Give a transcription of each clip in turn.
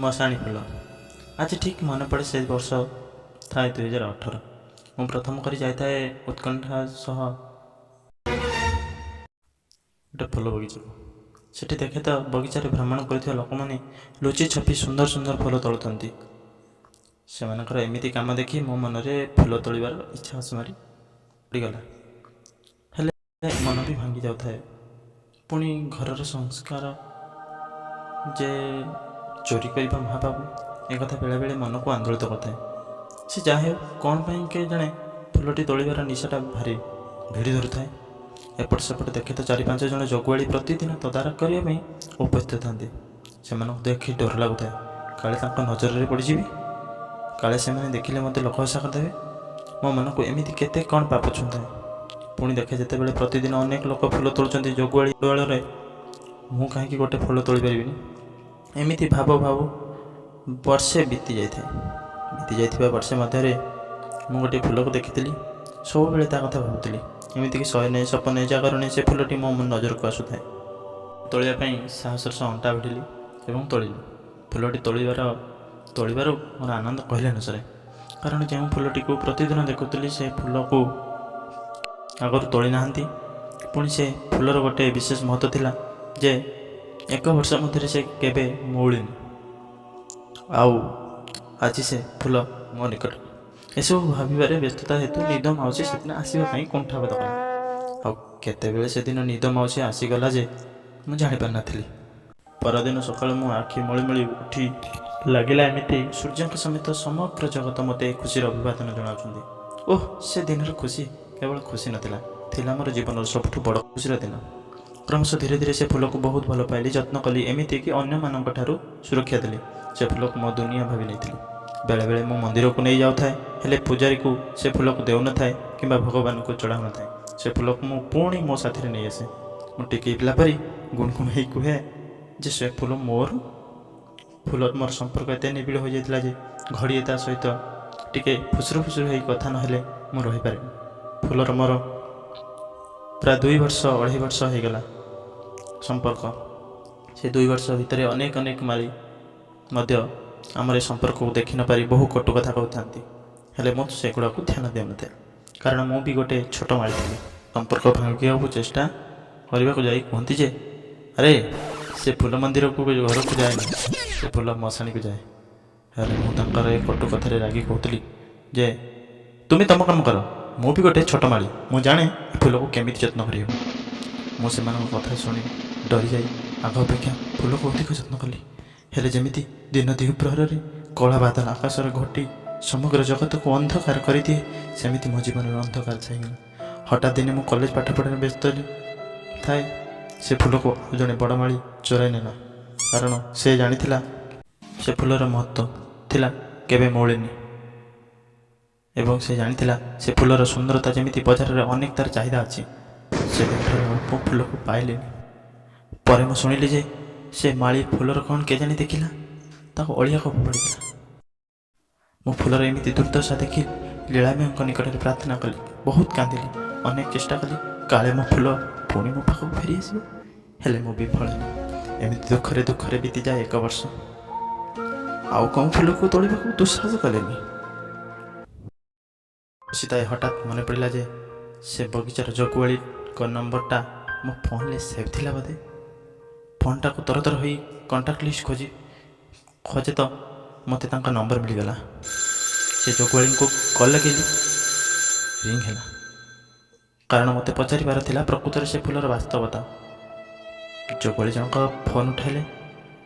ମଶାଣି ଫୁଲ। ଆଜି ଠିକ୍ ମନେ ପଡ଼େ, ସେ ବର୍ଷ ଥାଏ 2018। ମୁଁ ପ୍ରଥମ କରି ଯାଇଥାଏ ଉତ୍କଣ୍ଠା ସହ ଗୋଟେ ଫୁଲ ବଗିଚାକୁ। ସେଠି ଦେଖେ ତ ବଗିଚାରେ ଭ୍ରମଣ କରୁଥିବା ଲୋକମାନେ ଲୁଚି ଛପି ସୁନ୍ଦର ସୁନ୍ଦର ଫୁଲ ତୋଳୁଥାନ୍ତି। ସେମାନଙ୍କର ଏମିତି କାମ ଦେଖି ମୋ ମନରେ ଫୁଲ ତୋଳିବାର ଇଚ୍ଛା ଅସୁମାରି ପଡ଼ିଗଲା। ହେଲେ ମନ ବି ଭାଙ୍ଗି ଯାଉଥାଏ। ପୁଣି ଘରର ସଂସ୍କାର ଯେ ଚୋରି କରିବା ମହାପାପ, ଏକଥା ବେଳେବେଳେ ମନକୁ ଆନ୍ଦୋଳିତ କରିଥାଏ। ସେ ଯାହା ହେଉ, କ'ଣ ପାଇଁ କେଜାଣେ ଫୁଲଟି ତୋଳିବାର ନିଶାଟା ଭାରି ଭିଡ଼ି ଧରୁଥାଏ। ଏପଟ ସେପଟ ଦେଖେ ତ ଚାରି ପାଞ୍ଚ ଜଣ ଜଗୁଆଳି ପ୍ରତିଦିନ ତଦାରଖ କରିବା ପାଇଁ ଉପସ୍ଥିତ ଥାନ୍ତି। ସେମାନଙ୍କୁ ଦେଖି ଡର ଲାଗୁଥାଏ, କାଳେ ତାଙ୍କ ନଜରରେ ପଡ଼ିଯିବି, କାଳେ ସେମାନେ ଦେଖିଲେ ମୋତେ ଲୋକହସା କରିଦେବେ। ମୋ ମନକୁ ଏମିତି କେତେ କ'ଣ ପାପ ଛୁଉଁଥାଏ। ପୁଣି ଦେଖେ ଯେତେବେଳେ ପ୍ରତିଦିନ ଅନେକ ଲୋକ ଫୁଲ ତୋଳୁଛନ୍ତି ଜଗୁଆଳି ବେଳରେ, ମୁଁ କାହିଁକି ଗୋଟେ ଫୁଲ ତୋଳି ପାରିବିନି? ଏମିତି ଭାବ ଭାବ ବର୍ଷେ ବିତି ଯାଇଥାଏ। ବିତି ଯାଇଥିବା ବର୍ଷେ ମଧ୍ୟରେ ମୁଁ ଗୋଟିଏ ଫୁଲକୁ ଦେଖିଥିଲି, ସବୁବେଳେ ତା କଥା ଭାବୁଥିଲି। ଏମିତିକି ଶୟନେ, ସପନେ, ଜାଗରଣେ ସେ ଫୁଲଟି ମୋ ନଜରକୁ ଆସୁଥାଏ। ତୋଳିବା ପାଇଁ ସାହସର ସହ ଅଣ୍ଟା ଭିଡ଼ିଲି ଏବଂ ତୋଳିଲି। ଫୁଲଟି ତୋଳିବାରୁ ମୋର ଆନନ୍ଦ କହିଲେ ନ ସରେ। କାରଣ ଯେଉଁ ଫୁଲଟିକୁ ପ୍ରତିଦିନ ଦେଖୁଥିଲି, ସେ ଫୁଲକୁ ଆଗରୁ ତୋଳି ନାହାନ୍ତି। ପୁଣି ସେ ଫୁଲର ଗୋଟେ ବିଶେଷ ମହତ୍ତ୍ୱ ଥିଲା ଯେ ଏକ ବର୍ଷ ମଧ୍ୟରେ ସେ କେବେ ମଉଳିନି, ଆଉ ଆଜି ସେ ଫୁଲ ମୋ ନିକଟରେ। ଏସବୁ ଭାବିବାରେ ବ୍ୟସ୍ତତା ହେତୁ ନିଦ ମାଉସୀ ସେଦିନ ଆସିବା ପାଇଁ କୁଣ୍ଠାବୋଧ କଲା। ଆଉ କେତେବେଳେ ସେଦିନ ନିଦ ମାଉସୀ ଆସିଗଲା ଯେ ମୁଁ ଜାଣିପାରିନଥିଲି। ପରଦିନ ସକାଳୁ ମୁଁ ଆଖି ମଳି ମଳି ଉଠି ଲାଗିଲା ଏମିତି ସୂର୍ଯ୍ୟଙ୍କ ସମେତ ସମଗ୍ର ଜଗତ ମୋତେ ଖୁସିର ଅଭିବାଦନ ଜଣାଉଛନ୍ତି। ଓଃ, ସେ ଦିନର ଖୁସି କେବଳ ଖୁସି ନଥିଲା, ଥିଲା ମୋର ଜୀବନର ସବୁଠୁ ବଡ଼ ଖୁସିର ଦିନ। କ୍ରମଶଃ ଧୀରେ ଧୀରେ ସେ ଫୁଲକୁ ବହୁତ ଭଲ ପାଇଲି, ଯତ୍ନ କଲି, ଏମିତିକି ଅନ୍ୟମାନଙ୍କ ଠାରୁ ସୁରକ୍ଷା ଦେଲି। ସେ ଫୁଲକୁ ମୋ ଦୁନିଆ ଭାବି ନେଇଥିଲି। ବେଳେବେଳେ ମୁଁ ମନ୍ଦିରକୁ ନେଇ ଯାଉଥାଏ, ହେଲେ ପୂଜାରୀକୁ ସେ ଫୁଲକୁ ଦେଉନଥାଏ କିମ୍ବା ଭଗବାନଙ୍କୁ ଚଢ଼ାଉନଥାଏ। ସେ ଫୁଲକୁ ମୁଁ ପୁଣି ମୋ ସାଥିରେ ନେଇ ଆସେ। ମୁଁ ଟିକେଇ ପିଲା ପରି ଗୁଣୁଗୁଣୁ ହେଇ କୁହେ ଯେ ସେ ଫୁଲ ମୋର। ଫୁଲ ମୋର ସମ୍ପର୍କ ଏତେ ନିବିଡ଼ ହୋଇଯାଇଥିଲା ଯେ ଘଡ଼ିଏ ତା ସହିତ ଟିକେ ଫୁସୁରୁ ଫୁସୁରୁ ହେଇ କଥା ନହେଲେ ମୁଁ ରହିପାରେନି। ଫୁଲର ମୋର ପ୍ରାୟ 2 ବର୍ଷ, ଅଢ଼େଇ ବର୍ଷ ହେଇଗଲା ସମ୍ପର୍କ। ସେ 2 ବର୍ଷ ଭିତରେ ଅନେକ ଅନେକ ମାଳି ମଧ୍ୟ ଆମର ଏ ସମ୍ପର୍କକୁ ଦେଖି ନପାରି ବହୁ କଟୁ କଥା କହୁଥାନ୍ତି। ହେଲେ ମୁଁ ସେଗୁଡ଼ାକୁ ଧ୍ୟାନ ଦେଉନଥାଏ, କାରଣ ମୁଁ ବି ଗୋଟେ ଛୋଟ ମାଳି ଥିଲି। ସମ୍ପର୍କ ଭାଙ୍ଗିବାକୁ ଚେଷ୍ଟା କରିବାକୁ ଯାଇ କୁହନ୍ତି ଯେ ଆରେ, ସେ ଫୁଲ ମନ୍ଦିରକୁ ଘରକୁ ଯାଏନି, ସେ ଫୁଲ ମଶାଣିକୁ ଯାଏ। ହେଲେ ମୁଁ ତାଙ୍କର ଏ କଟୁ କଥାରେ ରାଗି କହୁଥିଲି ଯେ ତୁମେ ତୁମ କାମ କର, ମୁଁ ବି ଗୋଟେ ଛୋଟ ମାଳି, ମୁଁ ଜାଣେ ଏ ଫୁଲକୁ କେମିତି ଯତ୍ନ କରିହେବ। ମୁଁ ସେମାନଙ୍କ କଥା ଶୁଣି ଡରିଯାଇ ଆଗ ଅପେକ୍ଷା ଫୁଲକୁ ଅଧିକ ଯତ୍ନ କଲି। ହେଲେ ଯେମିତି ଦିନ ଦ୍ୱିପ୍ରହରରେ କଳା ବାଦଲ ଆକାଶରେ ଘୋଟି ସମଗ୍ର ଜଗତକୁ ଅନ୍ଧକାର କରିଦିଏ, ସେମିତି ମୋ ଜୀବନରେ ଅନ୍ଧକାର ଛାଇଗଲା। ହଠାତ୍ ଦିନେ ମୁଁ କଲେଜ ପାଠପଢ଼ାରେ ବ୍ୟସ୍ତ ଥାଏ, ସେ ଫୁଲକୁ ଆଉ ଜଣେ ବଡ଼ ମାଳି ଚୋରାଇ ନେଲା। କାରଣ ସେ ଜାଣିଥିଲା ସେ ଫୁଲର ମହତ୍ତ୍ୱ ଥିଲା, କେବେ ମଉଳିନି, ଏବଂ ସେ ଜାଣିଥିଲା ସେ ଫୁଲର ସୁନ୍ଦରତା ଯେମିତି ବଜାରରେ ଅନେକ ତାର ଚାହିଦା ଅଛି। ସେଦିନଠାରୁ ଆଉ ମୁଁ ଫୁଲକୁ ପାଇଲିନି। ପରେ ମୁଁ ଶୁଣିଲି ଯେ ସେ ମାଳି ଫୁଲର କ'ଣ କେଜାଣି ଦେଖିଲା, ତାକୁ ଅଳିଆକୁ ଫୋପାଡ଼ିଦେଲା। ମୁଁ ଫୁଲର ଏମିତି ଦୁର୍ଦ୍ଦଶା ଦେଖି ଲୀଳାମୟଙ୍କ ନିକଟରେ ପ୍ରାର୍ଥନା କଲି, ବହୁତ କାନ୍ଦିଲି, ଅନେକ ଚେଷ୍ଟା କଲି, କାଳେ ମୋ ଫୁଲ ପୁଣି ମୋ ପାଖକୁ ଫେରିଆସିବ। ହେଲେ ମୁଁ ବିଫଳ ହେଲି। ଏମିତି ଦୁଃଖରେ ଦୁଃଖରେ ବିତିଯାଏ ଏକ ବର୍ଷ। ଆଉ କେଉଁ ଫୁଲକୁ ତୋଳିବାକୁ ଦୁଃସାହସ କଲେନି। ସୀତାଏ ହଠାତ୍ ମନେ ପଡ଼ିଲା ଯେ ସେ ବଗିଚାର ଜଗୁଆଳିଙ୍କ ନମ୍ବରଟା ମୋ ଫୋନରେ ସେଭ୍ ଥିଲା ବୋଧେ। ଫୋନ୍ଟାକୁ ତରତର ହୋଇ କଣ୍ଟାକ୍ଟ ଲିଷ୍ଟ ଖୋଜି ଖୋଜେ ତ ମୋତେ ତାଙ୍କ ନମ୍ବର ମିଳିଗଲା। ସେ ଜଗୁଆଳିଙ୍କୁ କଲ୍ ଲଗେଇଲି, ରିଙ୍ଗ ହେଲା। କାରଣ ମୋତେ ପଚାରିବାର ଥିଲା ପ୍ରକୃତରେ ସେ ଫୁଲର ବାସ୍ତବତା। ଜଗୁଆଳି ଜଣକ ଫୋନ୍ ଉଠାଇଲେ।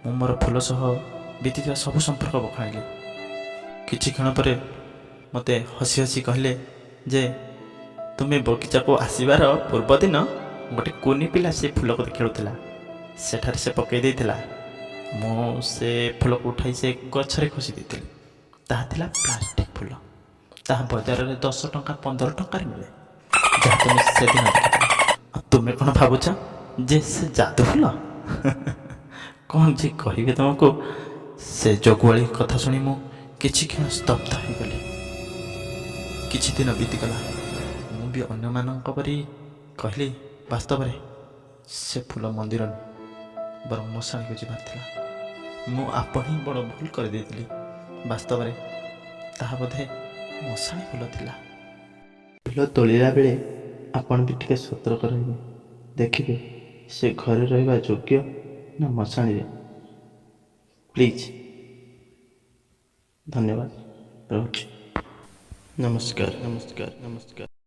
ମୁଁ ମୋର ଫୁଲ ସହ ବିତିଥିବା ସବୁ ସମ୍ପର୍କ ବଖାଣିଲି। କିଛି କ୍ଷଣ ପରେ ମୋତେ ହସି ହସି କହିଲେ ଯେ ତୁମେ ବଗିଚାକୁ ଆସିବାର ପୂର୍ବଦିନ ଗୋଟେ କୁନି ପିଲା ସେ ଫୁଲକୁ ଖେଳୁଥିଲା, ସେଠାରେ ସେ ପକାଇ ଦେଇଥିଲା। ମୁଁ ସେ ଫୁଲକୁ ଉଠାଇ ସେ ଗଛରେ ଖୋସି ଦେଇଥିଲି। ତାହା ଥିଲା ପ୍ଲାଷ୍ଟିକ୍ ଫୁଲ। ତାହା ବଜାରରେ 10 ଟଙ୍କା, 15 ଟଙ୍କାରେ ମିଳେ, ଯାହା ତୁମେ ସେଦିନ ଦେଖିଥିଲ। ଆଉ ତୁମେ କ'ଣ ଭାବୁଛ ଯେ ସେ ଯାଦୁ ଫୁଲ? କ'ଣ ଯେ କହିବେ ତୁମକୁ। ସେ ଜଗୁଆଳି କଥା ଶୁଣି ମୁଁ କିଛି କ୍ଷଣ ସ୍ତବ୍ଧ ହୋଇଗଲି। କିଛି ଦିନ ବିତିଗଲା। ମୁଁ ବି ଅନ୍ୟମାନଙ୍କ ପରି କହିଲି, ବାସ୍ତବରେ ସେ ଫୁଲ ମନ୍ଦିର ନୁହେଁ, ବରଂ ମଶାଣିକୁ ଯିବାର ଥିଲା। ମୁଁ ଆପଣ ହିଁ ବଡ଼ ଭୁଲ କରିଦେଇଥିଲି। ବାସ୍ତବରେ ତାହା ବୋଧେ ମଶାଣି ଫୁଲ ଥିଲା। ଫୁଲ ତୋଳିଲା ବେଳେ ଆପଣ ବି ଟିକେ ସତର୍କ ରହିବେ, ଦେଖିବେ ସେ ଘରେ ରହିବା ଯୋଗ୍ୟ ନା ମଶାଣିରେ। ପ୍ଲିଜ୍, ଧନ୍ୟବାଦ, ରହୁଛି। ନମସ୍କାର, ନମସ୍କାର, ନମସ୍କାର।